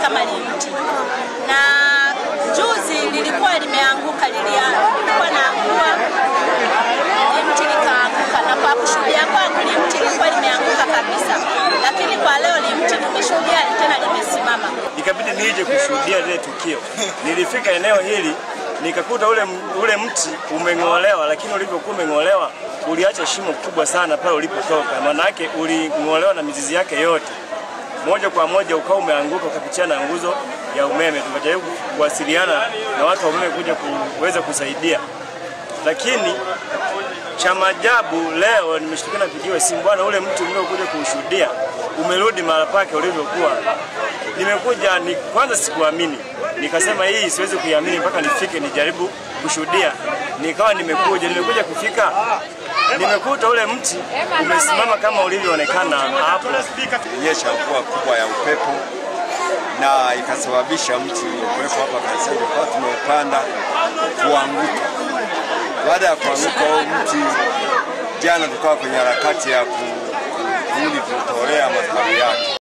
kama limti. Na juzi lilikuwa limeanguka, lilikuwa naangua limti likaanguka, na kwa kushuhudia kwangu limti lilikuwa limeanguka kabisa, lakini kwa leo limti tumeshuhudia tena limesimama. Ikabidi nije kushuhudia lile tukio. Nilifika eneo hili nikakuta ule mti umeng'olewa, lakini ulivyokuwa umeng'olewa uliacha shimo kubwa sana pale ulipotoka. Maana yake uling'olewa na mizizi yake yote. Moja kwa moja ukawa umeanguka ukapitia na nguzo ya umeme. Tukajaribu kuwasiliana na watu wa umeme kuja kuweza kusaidia. Lakini cha maajabu leo nimeshtuka na pigiwa simu, bwana, ule mti mliokuja kuushuhudia umerudi mahali pake ulivyokuwa. Nimekuja ni kwanza sikuamini. Nikasema hii siwezi kuiamini mpaka nifike nijaribu kushuhudia. Nikawa nimekuja kufika, nimekuta ule mti umesimama kama ulivyoonekana hapo. Ilinyesha mvua kubwa ya upepo na ikasababisha mti uliokuwepo hapa kanisani kwa tumeupanda kuanguka. Baada ya kuanguka huo mti, jana tukawa kwenye harakati ya kurudi kutolea matawi yake.